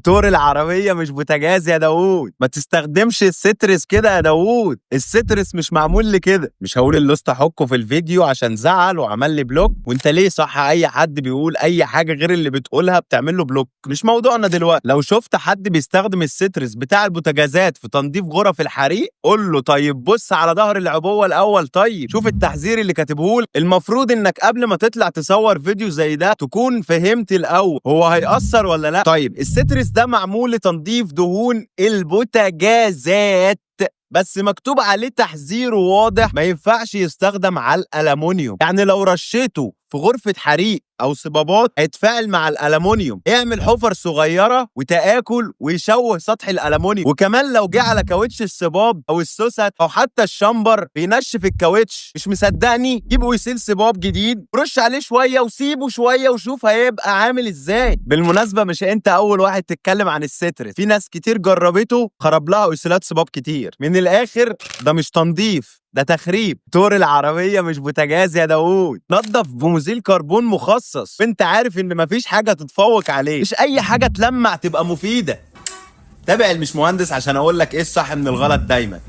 موتور العربية مش بوتاجاز يا داوود، ما تستخدمش السترس كده يا داوود، السترس مش معمول لكده. مش هقول اللوست حكه في الفيديو عشان زعل وعمل لي block. وانت ليه صح اي حد بيقول اي حاجة غير اللي بتقولها بتعمل له block؟ مش موضوعنا دلوقتي. لو شفت حد بيستخدم السترس بتاع البوتاجازات في تنظيف غرف الحريق قول له طيب بص على ظهر العبوة الاول، طيب شوف التحذير اللي كاتبهولك. المفروض انك قبل ما تطلع تصور فيديو زي ده تكون فهمت الاول هو هيأثر ولا لا. طيب السترس ده معمول لتنظيف دهون البوتاجازات، بس مكتوب عليه تحذير واضح ما ينفعش يستخدم على الألمونيوم. يعني لو رشيته في غرفة حريق أو صبابات هيتفاعل مع الألمونيوم، يعمل حفر صغيرة وتآكل ويشوه سطح الألمونيوم. وكمان لو جه على كاوتش الصباب أو السوست أو حتى الشمبر بينشف الكاوتش. مش مصدقني؟ جيب ويسيل صباب جديد، رش عليه شوية وسيبه شوية وشوف هيبقى عامل ازاي. بالمناسبة مش انت أول واحد تتكلم عن السترس، في ناس كتير جربته خرب لها ويسيلات صباب كتير. من الآخر ده مش تنظيف، ده تخريب. موتور العربية مش بوتاجاز يا داوود، نظف بمزيل كربون مخصص وانت عارف ان مفيش حاجة تتفوق عليه. مش اي حاجة تلمع تبقى مفيدة. تابع المش مهندس عشان اقول لك ايه الصح من الغلط دايما.